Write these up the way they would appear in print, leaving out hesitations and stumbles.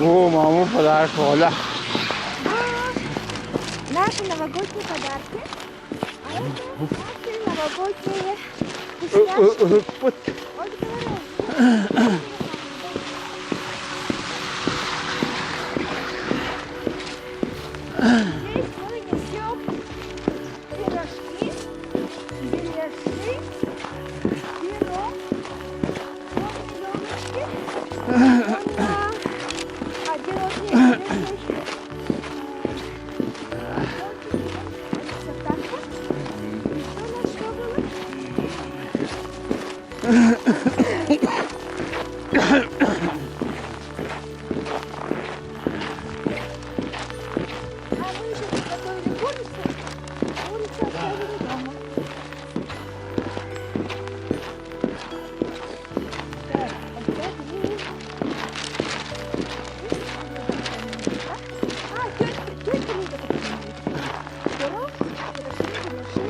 О, мама подарок Оля. Наши новогодние подарки. А это наши новогодние вкусняшки. Ой, Здесь мы несем пирожки, беляши, пирог, елочки. Отделочные Что у нас что было? А мы еще приготовили курицу. Курицу оставили дома. Так, опять А, тетка, тетка Лида понимает. Пирог, пирожки, беляши,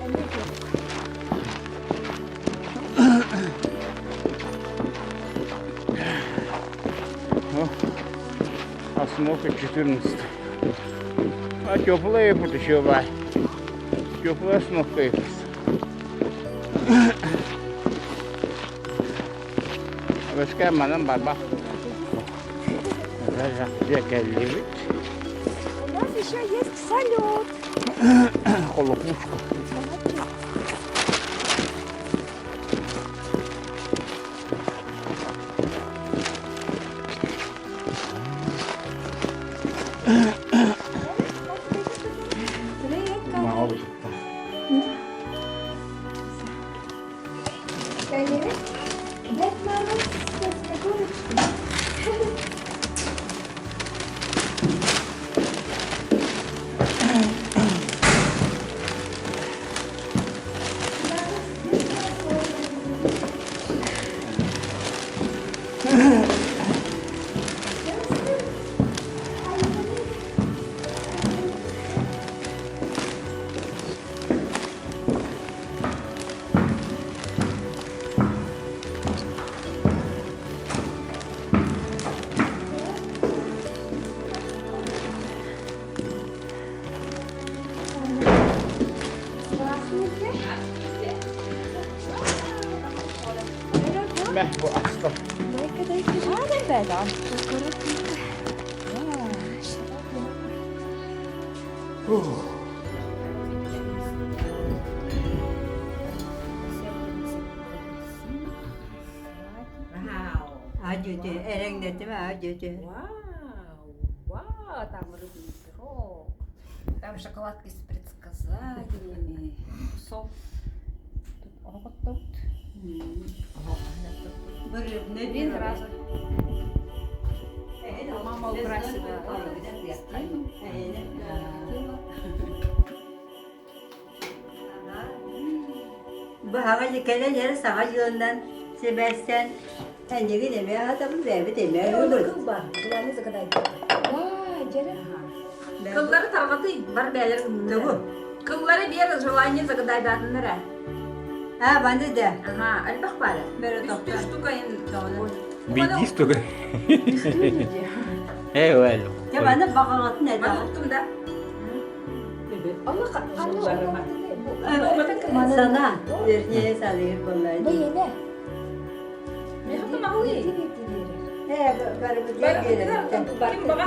эмиэ пирог. Основка 14. А теплая вот еще бай. Теплая основка. Өскә манан барба. Кэллибит. У нас еще есть салют. Холопушка. Смотри. Привет, Мало. Привет. Дед Мороз со Снегурочкой. Здравствуйте. Мэ бу аста. Дай-ка, дай-ка. А, Аккуратненько. Фух. Вау! Адьөтө, эрэҥнэтимэ адьөтө. Вау! Вау! Там рыбный пирог. Там шоколадки с предсказаниями. Сол. Тут оҕоттобут. Рыбный Один пирог. раз. Мама украсила гостиную. Баһаҕа кэлэн эрэ саҥа дьылынан сибээстээн эйигин эмиэ аһатабын бэйэбит эмиэ ылбыт. Желание загадай. Да, дьэрэ. Кыллары тарҕатый, бар бээлэр Тугу? Кыллары биэр желание загадайдаатыннар А, баны да. Ага, элбэх баара. Бөрө Үстүү тохтоо. штука ин Биирдии штука. Э, well. Дьэ маны баҕаҕытын Маны этэ. уктум да. Аны Сана, вернее, саныыр буолла. Бэйэнэ. Мехата малы. Э, барыбыт биэрэбиттэн. Ким баҕа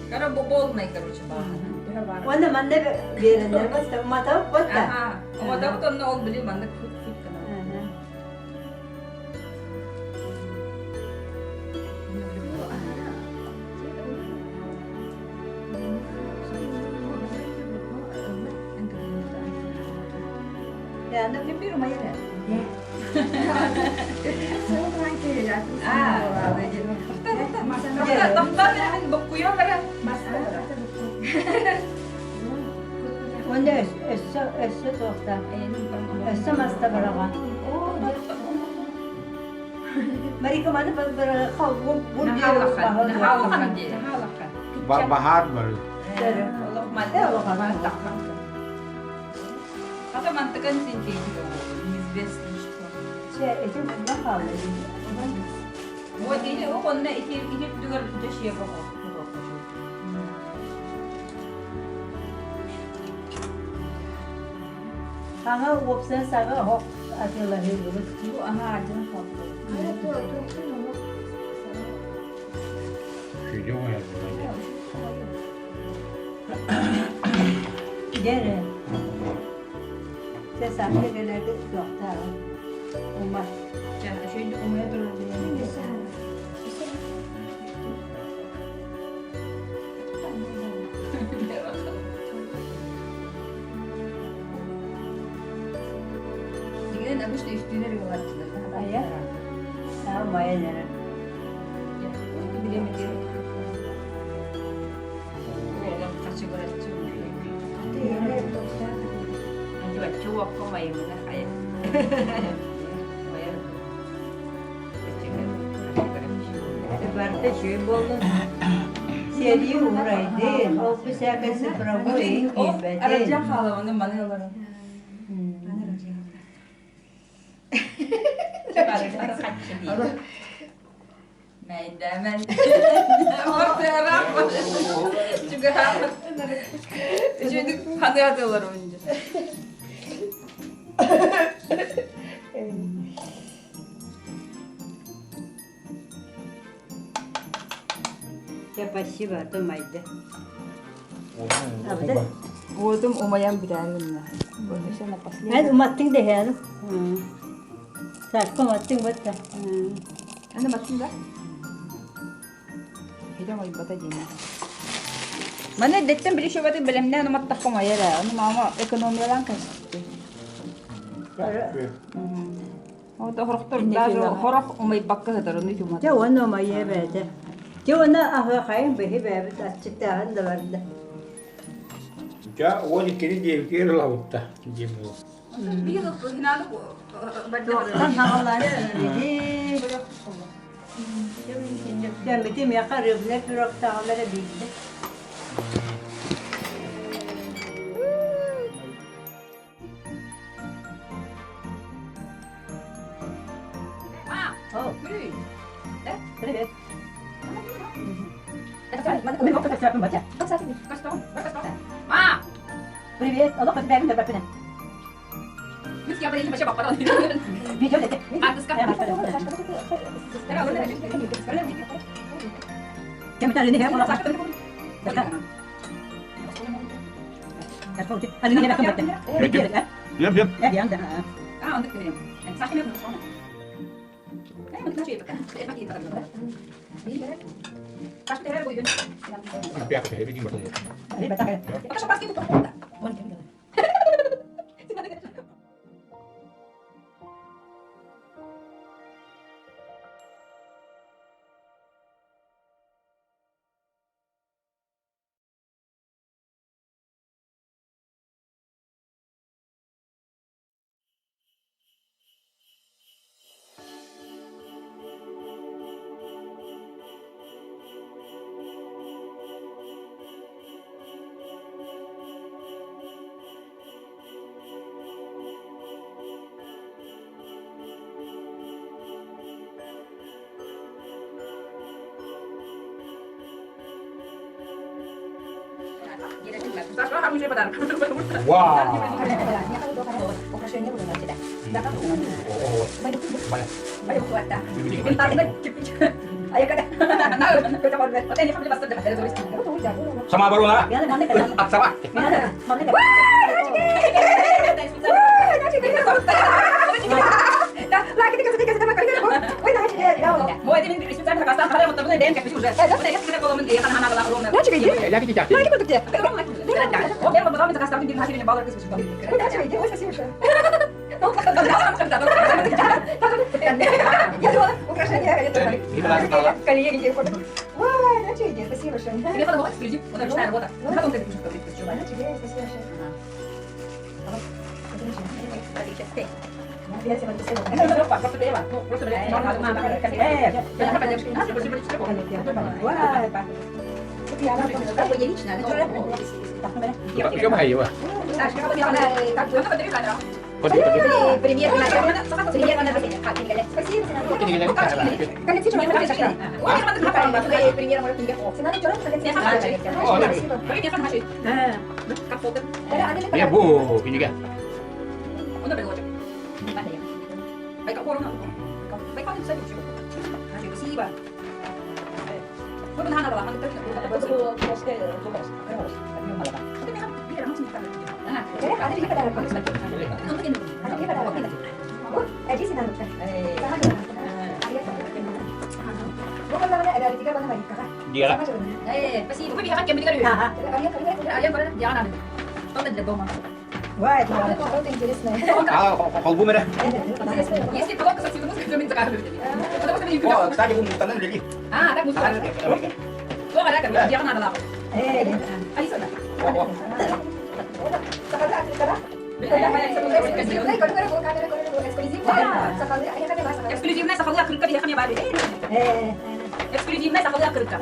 Кара полный, короче, баҕа. Уонна манна биэрэннэр баста матап батта. Ага. Омодабыт онно ол били маннык фут фут гына. Yani Ким майра. А, Тохтоо, мен боккуйа бара. Уонна өссө өссө туохта. Өссө маста бараҕа. Марика маны Баһаар бары. Хата мантыкан син кейтиге неизвестно что. Чэ, эти манна хаалла. Вот или онно ити ити түгэр дьэ боҕо. Саҥа уопсан саҥа оһох атыылаһыыбыт. Бу аһаа дьон холбу. Дьэрэ. Чэ саҥа кэлэргэ туохтааҕы. Ума. Чэ, шөйдү умайа турар Дигэн обычно үстүүнэр ыгалааччылар. Айа. Аа, майан эрэ. Барыта үчүгэй буоллун. Сиэлии уурайдын, ол бисээкэ цифровой киирбэтин. Арадьан хаалабаны маны ыларын. Мэйдэмэн. Чугаһаабыт. Үчүгүйдүк ханыатылар унжа. Чэ, спасибо, а то майда. Уотум умайан бүтään гынна. Эн уматтың дэһээр. Сашка уматтың бытта. Аны маттың да? Хидэ ойбата диэн. Маны дэттэн били шөбөтү бэлэмнээн уматтахха умайар ээ. Ону мама экономиялаан кэсти. Ото хорохтор даже хорох умайбакка сытар ону ити Дьэ уонна умайыа бэйэтэ. Дьэ уонна аһыахайын быһы бэйэбит аччыктааһын да барда. Дьэ уон иккини диэбитигэр ылабытта диэн буолуо. Туохтан хаҕалаан биһи. Дьэммити миэхэ рыбный пирогтааҕылара биирдэ. О, привет. Привет, алло, привет. Bien, bien. Вау! Самооборона! От собаки! Бу кинигэ. Диэҕэ. А, холбум эрэ. О, кстати, бу мустанан үлэлиир. О, Эксклюзивная сахалыы аккырыыкка биһиэхэ эмиэ баар Эксклюзивная сахалыы аккырыыкка.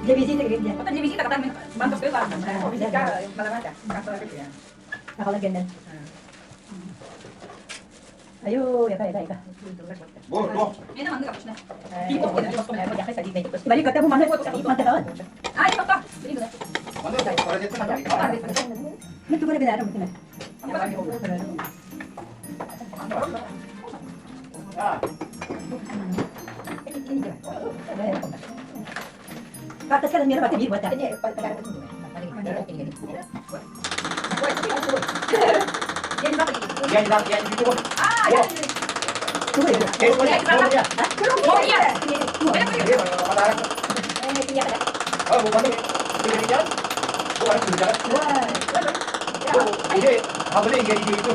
Для визита где? Для визита, когда банковской Айо, яка, яка, яка. Бу, туох. Balik kata mo mana mantap Манна паразиттан Мен тугары биләрем битме. А, Карточка мера бата бир бата. я не знаю, я не видел. Тугары. Эй, вот, вот, я. Подарок. А, бу манна билигин. Бу ара күнү Бу, иде, хабылы иге иде иде.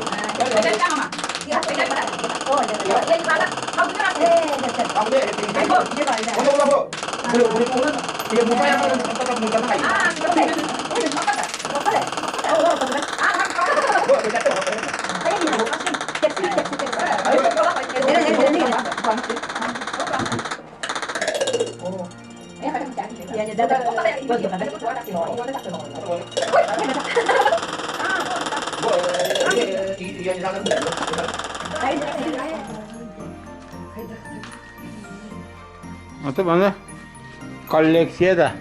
Хабылы иде. Оны ола бу. Бу, бу, бу, бу, мута я мута мута Бу, бу, Бу, я не знаю. Аты баны коллекция да.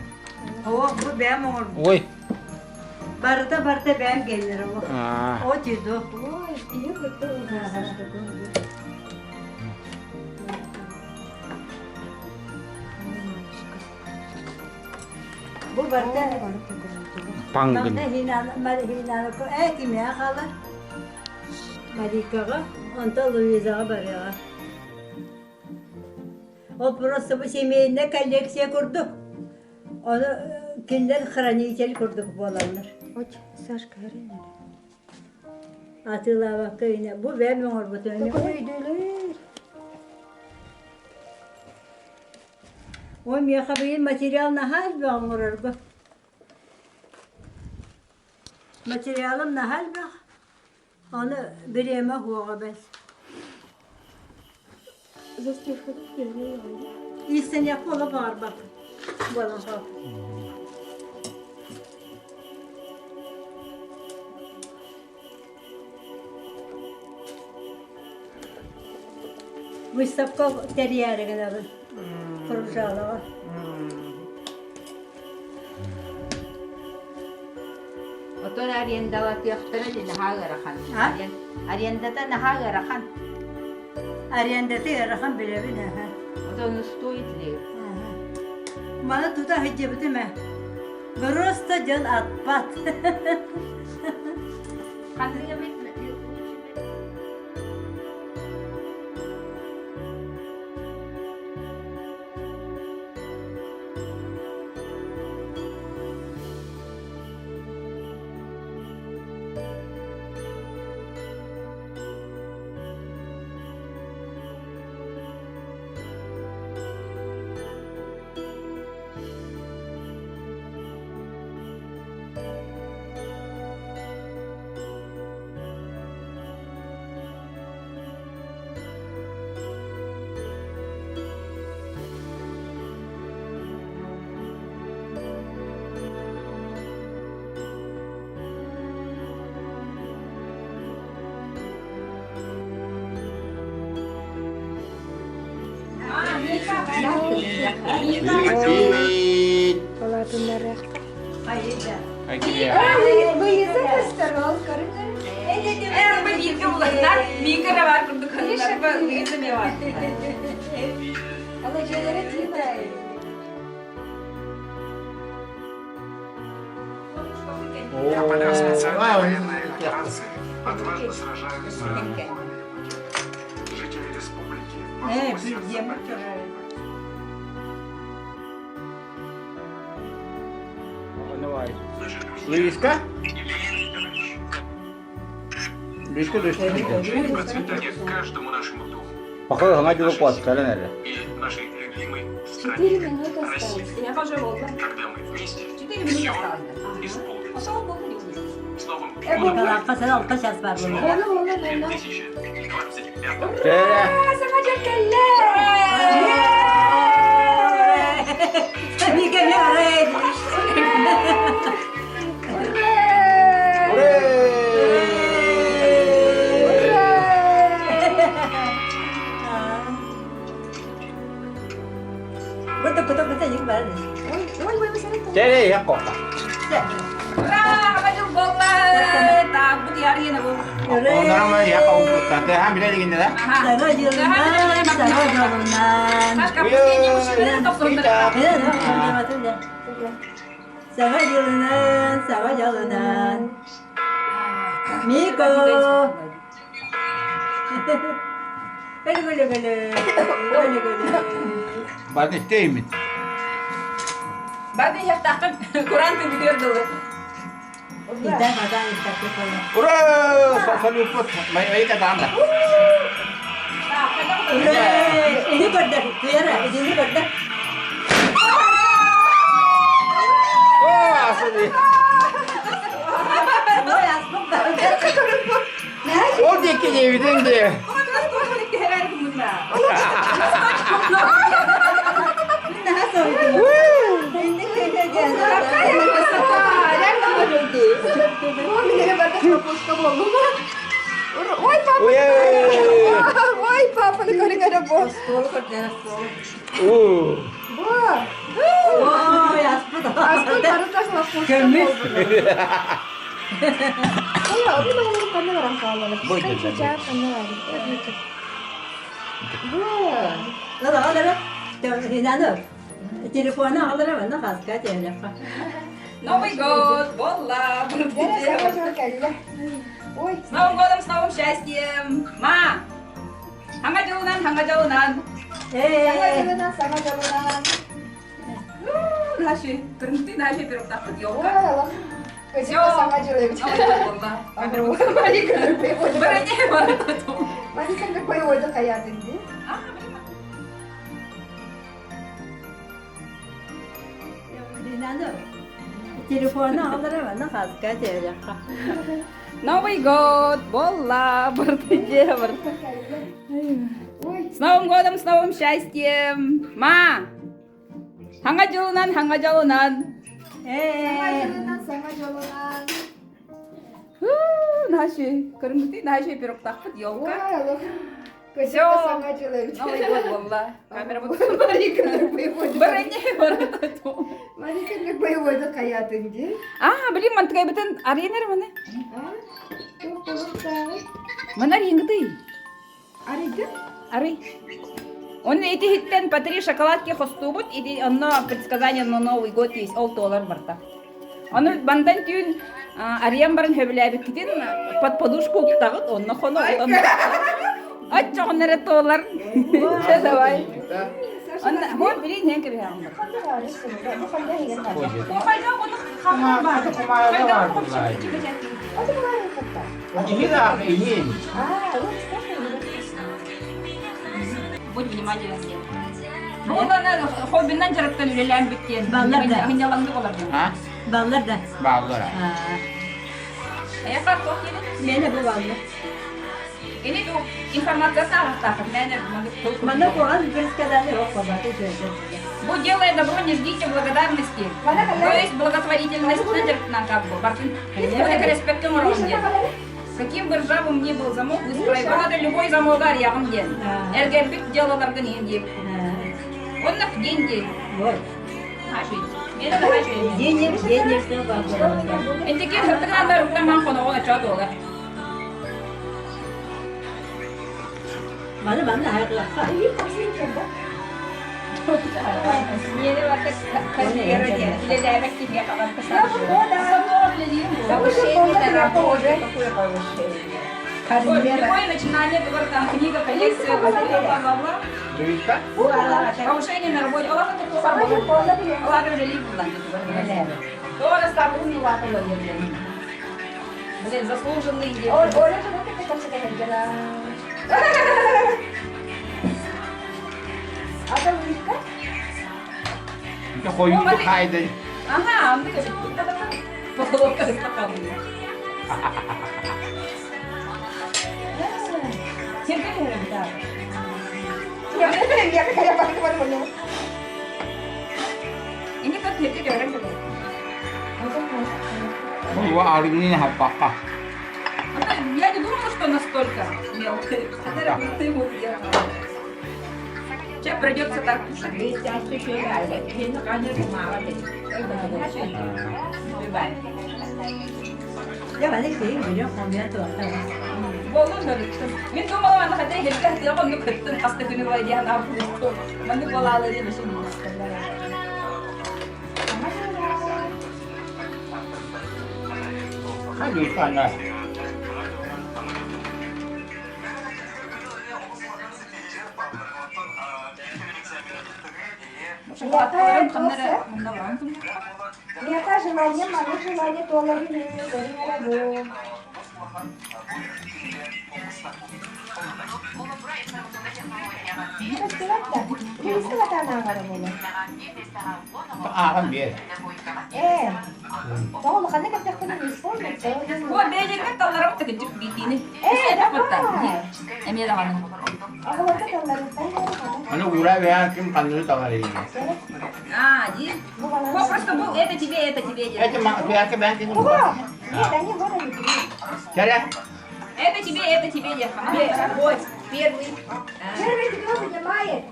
О, бу бэм оҥор. Ой. Барыта барыта бэм геннер о. А. О тиду. Бу барыта Пангын. Манна хинан хинан ко э кимиэ хаалар. Марикаҕа, онтон Луизаҕа барыаҕа. Ол просто бу семейная коллекция курдук. Ону кинилэр хранитель курдук буолаллар. Сашка, эрэнэр. Атыылаабакка инэ бу бэйэм оҥорбутум. Өйдүүлэр. Ой, миэхэ быйыл материал наһаа элбэх оҥорорго. Материалым наһаа элбэх. Ону бириэмэ суоҕа бэс. Иистэниэххэ олох баҕарбаппын буолан хаалла. Выставка тэрийээри гынабын Кружалаҕа. Отон арендалатыахтара дии наһаа ыарахан. Арендата наһаа ыарахан. Арендата ыарахан билэбин аха. Отон стоит ли? Маны тута сылдьыбытым ээ. Просто дьон атпат. Ханнык эбит? Привет! Улаатыннарыахха. Айгириэ. Луиза көстөр ол көрүҥ. Бииргэ буланнар, миикэ да бар курдук Луиза эмиэ бар. Ала дьиэлэрэ тиимай. На полях специальной военной операции отважно сражаются воины Якутии. Жители республики по зову сердца поддерживают. Луиска? Луиска, Луиска. Процветание каждому нашему дому Пока она делала куаткален эрэ. и нашей любимой Четыре стране минуты России. осталось. Я уже волга. Когда мы вместе, Четыре минуты все осталось. исполнится. С Новым Э, годом! Алқа сен алқа сейчас бар С бұны. Новым 2025 Тэрэ. Саҥа дьыл кэллэ! Мике мен Бұты бұты бұты ең бәрі. Ой, ой, ой, Тэрэ я кока. Ура! Саҥа дьыл буолла! Так, бу диарьена бу. Оннором я кауппуттан. Тэ ха билэ дигинне да. Саҥа жылынан, саҥа дьолунан. Сашка, последний мужчина тохсуннар. Саҥа дьылынан, саҥа дьолунан. Мико! Көлө көлө көлө, көлө көлө. Барды истеймит. Барды яхтахын Куран тыгыр дылы. Ида бадан истакы кола. Ура! Салюппут. Май катаанда. Ini көрдө, туяра, ini көрдө. О, асыды. Ой, аспык да. Ол диэки диэбитиҥ дии. Наһаа соһуйдум. Инник Ой, папа! Ой, папа, на көрүҥ бу. Стол көрдө, стол. Уу. Бу. Ой, аспыт. Аспыт барыта хлопушка Көмүс. буолбут. Ой, обин оҕолору ханна баран хааллылар? Бу дьэ, дьэ, Чычаар ханна баран? Бу. Ала алара. Инаны. Телефону алара манна хаска телефон. Новый год, буолла! Дьэ, саҥа дьыл кэллэ. Ой, С Новым годом, с новым счастьем! Ма! Саҥа дьылынан, саҥа дьылынан! саҥа Э. дьылынан, саҥа дьылынан. Наши, кырымты наши пироктахпыт Ой, елка. алах. Всё. Саҥа дьыл эбит. Марика Бороне баратату. Марика боевой хаятын дии. Инаны. Телефону алара манна хаска телефон. Новый год, буолла, барты барты. Ой, С Новым годом, с новым счастьем! Ма! Саҥа дьылынан, саҥа дьолунан! саҥа Э. дьылынан, саҥа дьолунан. Наши, кырымты наши пироктахпыт Ой, елка. алах. Всё. Саҥа дьыл эбит. Новый год буолла. Камера будет. Марика боевой. Бороне баратату. Марика боевой хаятын дии. А, блин, мантыкайбытын арыйнар маны. А? Туох болуктааҕый? Маны арыйынгыты. Арыйдым. Арый. Он эти хиттен по три шоколадки хостуубут, ити онно предсказание на Новый год есть, ол туолар барта. Ону бантан түүн арыйан баран хөбүлээбиккитин под подушку уктаҕыт, онно хоно отон. Оччоҕун эрэ туолар. Чэ, давай. Онно, вот, блин, нен кэбиһэҕин бар. Ханна баар Бу ханна иһигэр баар? Хайда ону хаҥан бар. Хайда Аты баар хатта. Иһин иһин. А, вот скажи. Будь внимателен. Бу онно хоббинан дьарыктан үлэлээн бүттиэн. Баллар да. Мынньалаҥнык олордум. А? Баллар да. Бааллара. Эйэхэ туох диэбит? Мene бу баллар. Ини бу информация сааҕыттаахыт мээнэ Манна куһаҕан предсказание yok бабаты сөйдө. Бу делая добро, не ждите благодарности. То есть благотворительность дьарыктынан как бы. Бартын. Бу респектин оҥорон диэн. Каким бы ржавым ни был замок, выстроить. Надо любой замок арыйаҕын диэн. Эргэрбит дьыалаларгын иһин диэн. Онно деньги. Вот. Денег, Денег, денежный вопрос. Энтики хыртыгаандар уктаман хоноҕон очоо туолар. Маны маны хайгыахха. Повышение на работе. Какое повышение? Любое начинание, только там книга, коллекция, бла-бла-бла. Повышение на работе. Блин, заслуженный. Хойуту хайда. Ага, потолок Я не думала, что настолько мелкая. Сейчас придется так кушать. Мин думала, манна хата иһиргэ тыаҕа оннук кыттын хаста күнү бай диэн ааппыт. Маннык буолаалы диэн өсүн Ханна Миэхэ желание, маннык желание туоларын көрүҥ Көстүбэт да. Кириси батаан ааҕара буолуо. Ааҕан биэр. Ээ, тоҕо улаханнык эттэхпинэ не исполнится. О, бэйдэргэр талларым тыкыдьык биитиини. Ээ, давай. Эмиэ даҕаны. Оҕолорго талларыттан буолар. Аны уура бэйээн ким ханныгы талар иһин. А, ди. Просто был это тебе, это тебе. Это бэйэкэ бэйээн ким Ого! Нет, они вот они. Кэрэ. Это тебе, это тебе, Ерхан. Вот, первый. Первый кто вынимает?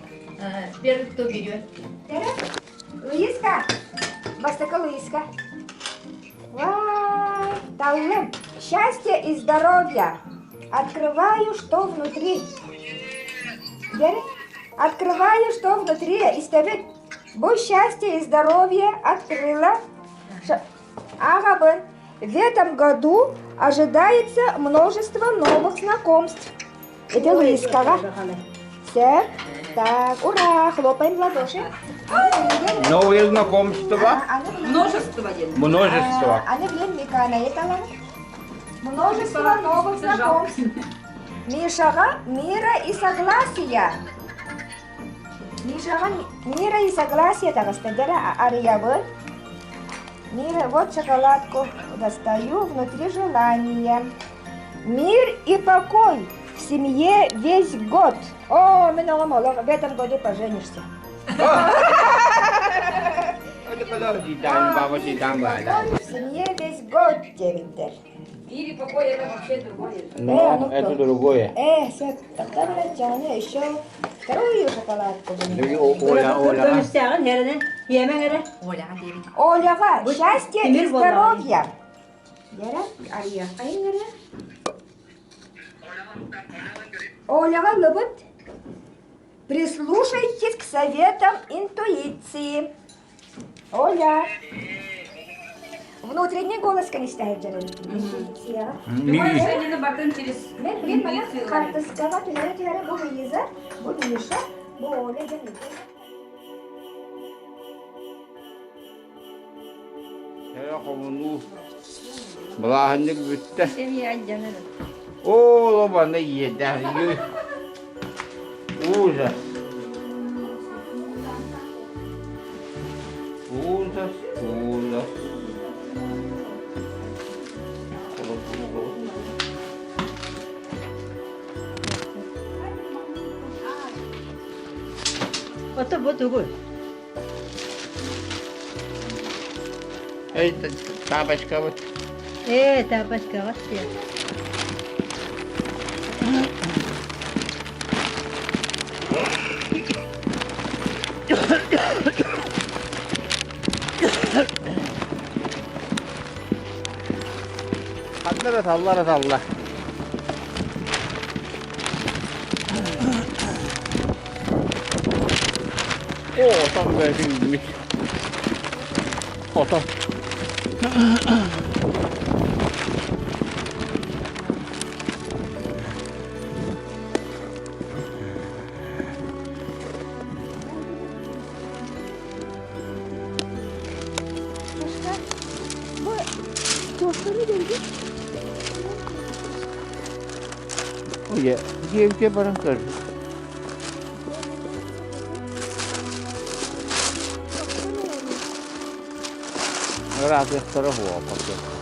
Первый кто берет? Луиска. Бастака Луиска. Вай, Таллым. Счастья и здоровья. Открываю, что внутри. Бери. Открываю, что внутри. Истэбит. Бу счастье и здоровье открыла. Ага, В этом году ожидается множество новых знакомств. Это Луискага. Все. Так, ура, хлопаем в ладоши. Новые знакомства. Множество. Множество. Множество новых знакомств. Мишаға мира и согласия. Мишаға мира и согласия таҕыста дьэ арыйабын. Мира, вот шоколадку достаю, внутри желание. Мир и покой в семье весь год. О, мин оҕом олох в этом году поженишься. В семье весь год диэбиттэр. Мир и покой это вообще другое. Ну, это другое. Все, тогда, братья, еще вторую шоколадку. Оля, Оля. Көмүстээҕин эрэнэ, иэмэҥ эрэ. Оляға, счастья и здоровья. Дьэ, арыйаххайын эрэ. Оляға лыбыт. Прислушайтесь к советам интуиции. Оля. Внутренний голос, конечно, Интуиция. Любое батын через Мен блин, хартыскаға түһэрэ түһэрэ бу Лиза, бу Миша, бу Оля дьэн Хомунуу Былааһынньык бүттэ. Оо, манна иэдээх Ужас. Ужас, ужас. Ото бу тугуй? Это тапочка вот. Ээ, тапочка вот. Аттара ыталлар ыталлар. О, отон бэйэтин үүммүт. Отон. Дьэ, дьиэбитигэр баран көрдүм. Ыраатыахтара буолбат.